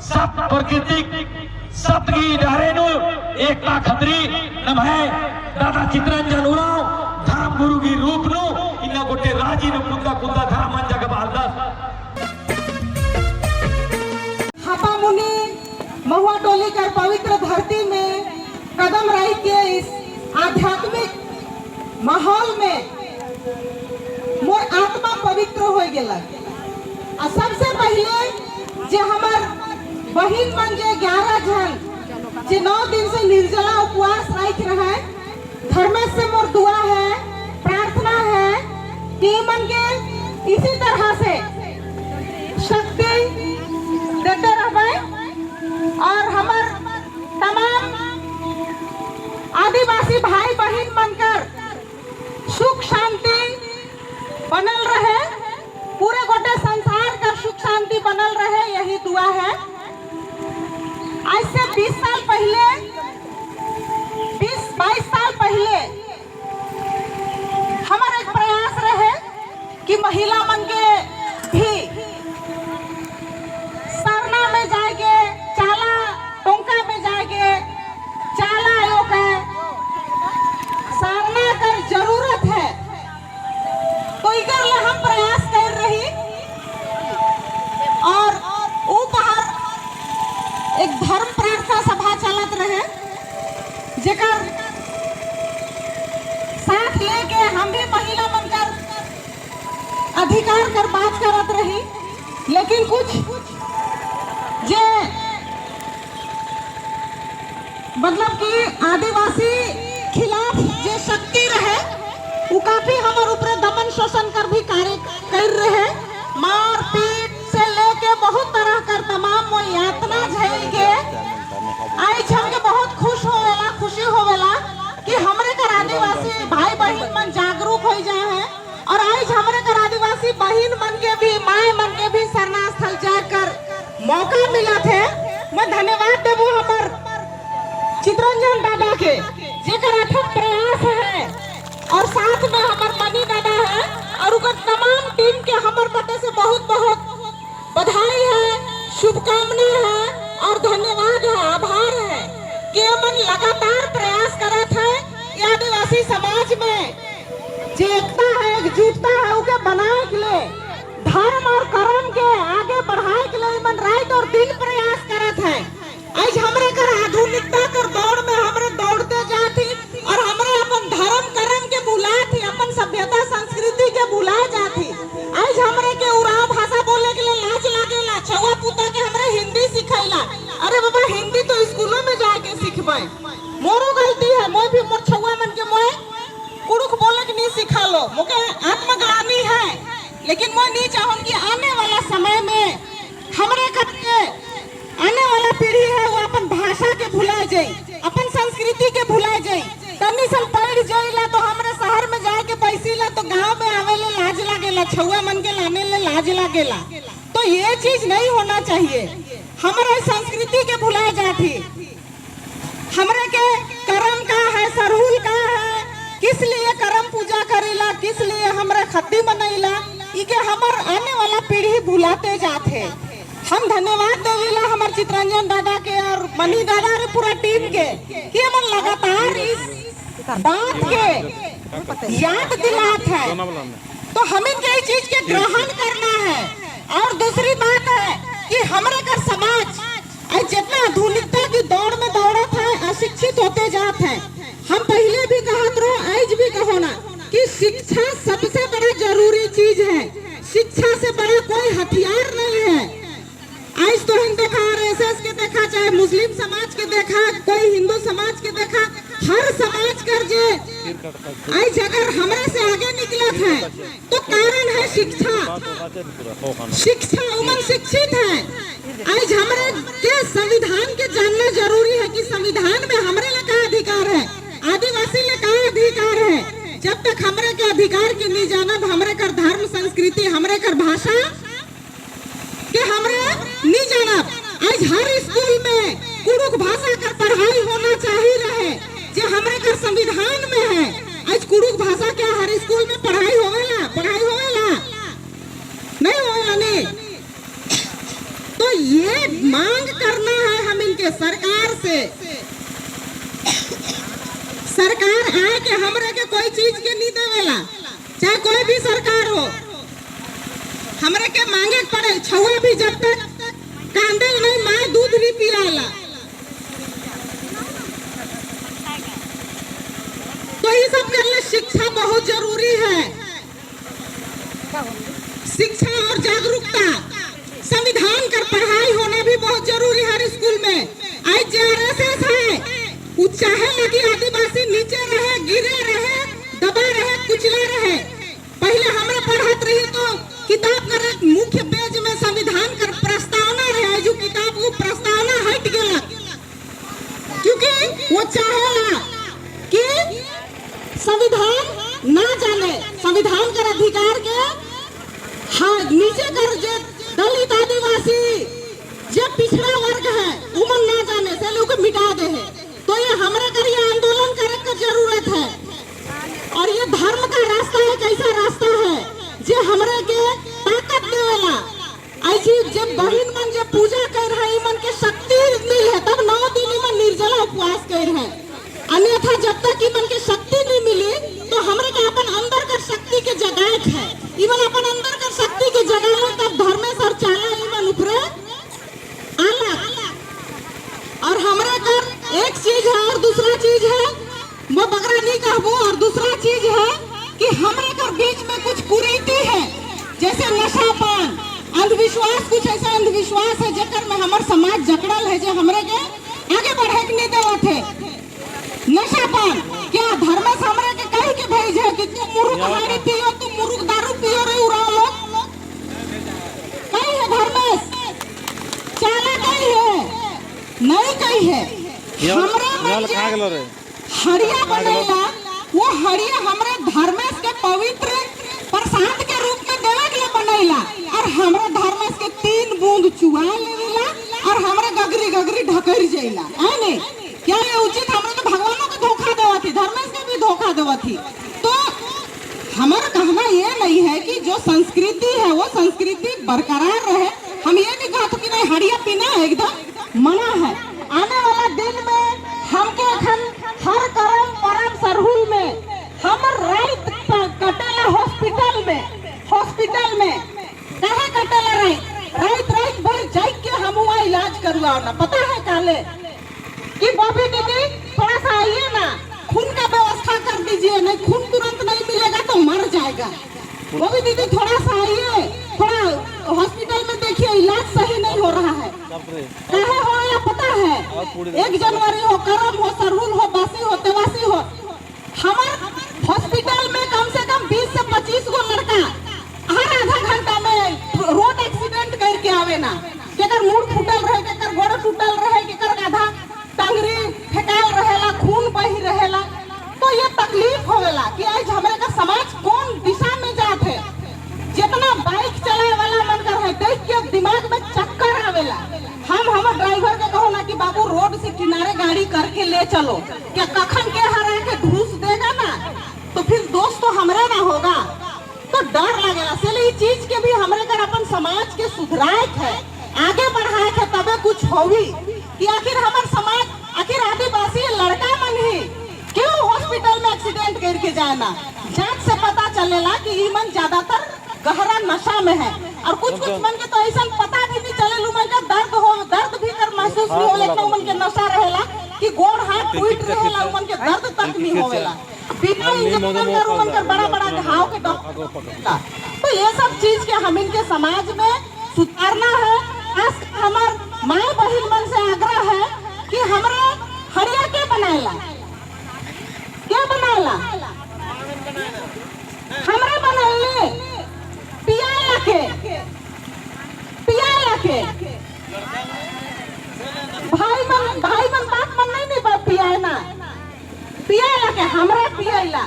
सब प्रकृतिक सतगी डारेनु एकता खतरी नम है दादा चितरंजन उरांव धर्म गुरु की रूप नु इन्ना गोटे राजी नु कुंदा कुंदा धर्म मन जगह बालदास। हापा मुनि महुआटोली कर पवित्र धरती में कदम रख के इस आध्यात्मिक माहौल में मोर आत्मा पवित्र हो गया। आ सबसे पहले जे हमार बहिन मन जे 11 जन जे 9 दिन से निर्जला उपवास रख रहे, धर्मेश से मोर दुआ है, प्रार्थना है कि मन के इसी तरह से शक्ति देते रहबे और हमार तमाम आदिवासी भाई बहन बनकर सुख शांति बनल रहे, पूरे गोटे संसार का सुख शांति बनल रहे, यही दुआ है। आज से 20 साल पहले, 20-22 साल पहले हमारा एक प्रयास रहे कि महिला मन के भी सरना में जाएंगे, चाला टोंका में जाएंगे, चाला आयोग है, सारना कर जरूरत है, तो इधर ले हम प्रयास कर रही और ऊपर एक धर्म प्रार्थना सभा चलत रहे, जेकर साथ लेके हम भी महिला बनकर अधिकार कर बात करत रही। लेकिन कुछ जे मतलब कि आदिवासी खिलाफ जे शक्ति रहे, वो काफी हमारे ऊपर दमन शोषण कर भी कार्य कर रहे। मार पीट से लेके बहुत तरह कर तमाम वो यातना झेल के आज हमके बहुत खुश होवेला, खुशी होवेला कि हमरे कर आदिवासी भाई बहन मन जागरूक हो जाए हैं और आज हमरे कर आदिवासी बहन मन के भी, माए मन के भी सरना स्थल जाकर मौका मिला थे। मैं धन्यवाद देबू हमर चितरंजन दादा के, जेकर अथक प्रयास है और साथ में हमर मनी दादा है और उनकर तमाम टीम के हमर बटे से बहुत बहुत बधाई है, शुभकामना है और धन्यवाद है, आभार है कि मन लगातार प्रयास करत है कि आदिवासी समाज में जे एकता है, एकजुटता है, उके बनाए के लिए, धर्म और कर्म के आगे बढ़ाए के लिए मन रात और दिन प्रयास करत है। आज हमरे कर आधुनिकता कर दौड़ में हमरे दौड़ते जाती और हमरे अपन धर्म कर्म के भुलाती, अपन सभ्यता संस्कृति के भुला जाती। आज हमरे के उरांव भाषा बोले के लिए लाज लागेला, छुआ पुता के हमरे हिंदी सिखैला। अरे बाबा, हिंदी तो स्कूलों में जाके सिखबै। मोरो गलती है, मोय भी मोर छुआ मन के मोय कुड़ुक बोले के नहीं सिखा लो, मोके आत्मग्लानि है। लेकिन मैं नहीं चाहूँ कि आने वाला समय में हमरे करके आने वाला पीढ़ी है, वो अपन भाषा के भुला जाए, अपन संस्कृति के भुला जाए। तनी सन पढ़ जाइला तो हमरे शहर में जाके पैसी ला तो गांव में आवे ले लाज लागेला, छुआ मन के लाने ले लाज लागेला। तो ये चीज नहीं होना चाहिए। हमारे संस्कृति के भुला जाती, हमरे के करम का है, सरहुल का है, किस लिए करम पूजा करेला, किस लिए हमरे खद्दी मनैला, इके हमर आने वाला पीढ़ी भुलाते जाते। हम धन्यवाद देवेला हमार चितरंजन दादा के और मनी दादा और पूरा टीम के कि हम लगातार इस बात के याद दिलात है, तो हमें के चीज के ग्रहण करना है। और दूसरी बात है कि हमरे कर समाज आज जितना आधुनिकता की दौड़ में दौड़त है, अशिक्षित होते जात हैं। हम पहले भी कहत रहो, आज भी कहो ना कि शिक्षा सबसे बड़ा जरूरी चीज है। शिक्षा से बड़ा कोई हथियार नहीं है। आज तो हम देखा, आरएसएस के देखा, चाहे मुस्लिम समाज के देखा, कोई हिंदू समाज के देखा, हर समाज कर जे आज अगर हमरे से आगे निकलत है तो कारण है शिक्षा। शिक्षा, उमन शिक्षित है। आज हमरे के संविधान के जानना जरूरी है कि संविधान में हमरे लिए का अधिकार है, आदिवासी ले का अधिकार है। जब तक हमरे के अधिकार के नहीं जानब, हमरे कर धर्म संस्कृति, हमरे कर भाषा के हमरे नहीं जानब। आज हर स्कूल में कुड़ुक भाषा कर पढ़ाई होना चाहिए रहे, जे हमरे कर संविधान में है। आज कुड़ुक भाषा क्या हर स्कूल में पढ़ाई होवेला? पढ़ाई होवेला? नहीं होवेला। नहीं, तो ये मांग करना सरकार से। सरकार आए के हमरे के कोई चीज के नहीं देवेला, चाहे कोई भी सरकार हो, हमरे के मांगे के पड़े। छुआ भी जब तक कांदल नहीं, माँ दूध नहीं पिलाला। तो ये सब करने शिक्षा बहुत जरूरी है, शिक्षा और जागरूकता, संविधान का पढ़ाई होना भी बहुत जरूरी है हर स्कूल में। आज जे आरएसएस है वो चाहे लगी आदिवासी नीचे रहे, गिरे रहे, दबा रहे, कुचला रहे। पहले हमरा पढ़त रही तो किताब कर मुख्य पेज में संविधान कर प्रस्तावना रहे, जो किताब वो प्रस्तावना हट गया, क्योंकि वो चाहेला कि संविधान ना जाने, संविधान कर अधिकार के हाँ नीचे कर जे दलित आदिवासी जे पिछड़ा वर्ग है उमन ना जाने से लोग मिटा दे है। तो ये हमरे कर ये आंदोलन करे का जरूरत है। और ये धर्म का रास्ता है, कैसा रास्ता है जे हमरे के ताकत देवेला। ऐसी जब बहिन मन जब पूजा कर रहे हैं मन के शक्ति मिल है तब 9 दिन मन निर्जला उपवास कर रहे हैं, अन्यथा जब तक मन के शक्ति नहीं मिली तो हमरे के अपन अंदर कर शक्ति के जगाए है। इवन अपन अंदर कर शक्ति के जगाए तब धर्मेश्वर चाला इवन ऊपरे आला। और हमरे कर एक चीज है और दूसरा चीज है वो बगरा नहीं कहबो। और दूसरा चीज है कि हमरे कर बीच में कुछ कुरीति है, जैसे नशापान, अंधविश्वास, कुछ ऐसा अंधविश्वास है जेकर में हमार समाज जकड़ल है, जो हमरे के आगे बढ़े के नहीं देवत है। नशापान क्या धर्म से हमरे के कही के भेज है कि तू मुरुक हारी पियो, तू मुरुक दारू पियो रे उड़ा लोग कही है धर्मेश चाला कही है नहीं कही है। हमरे हरिया बनेला वो हरिया हमरे धर्मेश के पवित्र प्रसाद के रूप में देवे के लिए बनैला, और हमरे धर्मेश के 3 बूंद चुआ लेवेला और हमरे गगरी गगरी ढकर जाइला। है नहीं क्या ये उचित? हमरे तो भगवानों को धोखा देवा थी, धर्मेश के भी धोखा देवा थी। तो हमारा कहना ये नहीं है कि जो संस्कृति है वो संस्कृति बरकरार रहे, हम ये नहीं कहते कि नहीं हरिया पीना एकदम मना है। आने वाला दिन में हमके अखन हर करम परम सरहुल में हमर रात कटेला हॉस्पिटल में, हॉस्पिटल में कहे कटेला रात रात रात भर जाई के हम वहाँ इलाज करवाओ ना। पता है काले कि बॉबी दीदी थोड़ा सा आइए ना, खून का व्यवस्था कर दीजिए, नहीं खून तुरंत नहीं मिलेगा तो मर जाएगा। बॉबी दीदी थोड़ा सा आइए, थोड़ा हॉस्पिटल में देखिए इलाज सही नहीं हो रहा है। काहे हो या पता है? 1 जनवरी हो, करम हो, सरहुल हो, बासी हो, तेवासी हो, हमार हॉस्पिटल में कम से कम 20 से 25 गो लड़का हर आधा घंटा में रोड एक्सीडेंट करके आवे ना, केकर मुड़ फूटल रहे, केकर गोड़ टूटल रहे, केकर आधा टंगरी फेकाल रहेला, खून बही रहेला। तो ये तकलीफ होवेला कि आज हमारे का समाज कौन दिशा में जात है। जितना बाइक चलाए वाला मन कर है देख के दिमाग में चक्कर आवेला। हम हमारे ड्राइवर के कहो ना कि बाबू रोड से किनारे गाड़ी करके ले चलो, क्या कखन के हरा के घूस देगा ना तो फिर दोष तो हमरे ना होगा। तो डर लगेला। इसलिए चीज के भी हमरे कर अपन समाज के सुधराए है, आगे बढ़ाए है, तबे कुछ होवी कि आखिर हमार समाज, आखिर आदिवासी लड़का मन ही क्यों हॉस्पिटल में एक्सीडेंट करके जाए ना। जांच से पता चलेला कि ई मन ज्यादातर गहरा नशा में है, और कुछ कुछ मन के तो ऐसा पता भी नहीं चले लू मन का दर्द हो, दर्द भी कर महसूस नहीं होले, इतना मन के नशा रहेला कि गोड़ हाथ टूट रहेला, मन के दर्द तक नहीं होवेला, बिना इंजेक्शन कर मन कर बड़ा बड़ा घाव के डॉक्टर। तो ये सब चीज के हम इनके समाज में सुधारना है। आज हमार माँ बहन मन से आग्रह है कि हमरा हरिया के बनाएला, क्या बनाएला, हमरा बनाएले पियाला के, पियाला के भाई मन, भाई मन बात मन नहीं नहीं पियाए ना, पियाला के हमरा पियाला,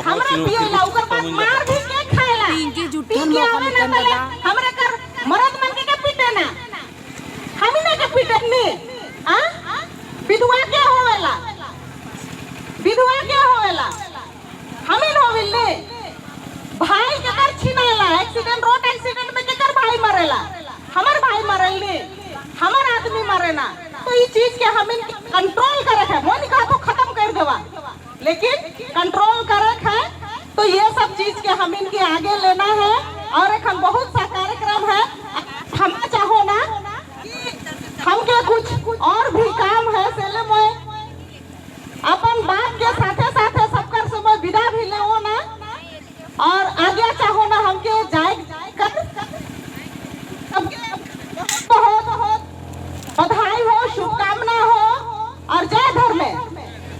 हमरा पियाला, ओकर बाद मार भी के खाएला, पी के आवे ना तले हमरा कर मरद मन के पीटे ना, हम ही ना के पीटे नी। आ विधवा के होवेला, विधवा के होवेला, हम ही होविल ने। भाई के कर छिनाला, एक्सीडेंट रोड एक्सीडेंट में केकर भाई मरेला, हमर भाई मरल ने, हमर आदमी मरे ना। तो तो ये चीज के हम कंट्रोल करे है। वो नहीं कहा तो खत्म कर देवा, लेकिन कंट्रोल करे है। तो ये सब चीज के हम इनके आगे लेना है और एक हम बहुत सा कार्यक्रम है। हम चाहो ना कि हमके कुछ और भी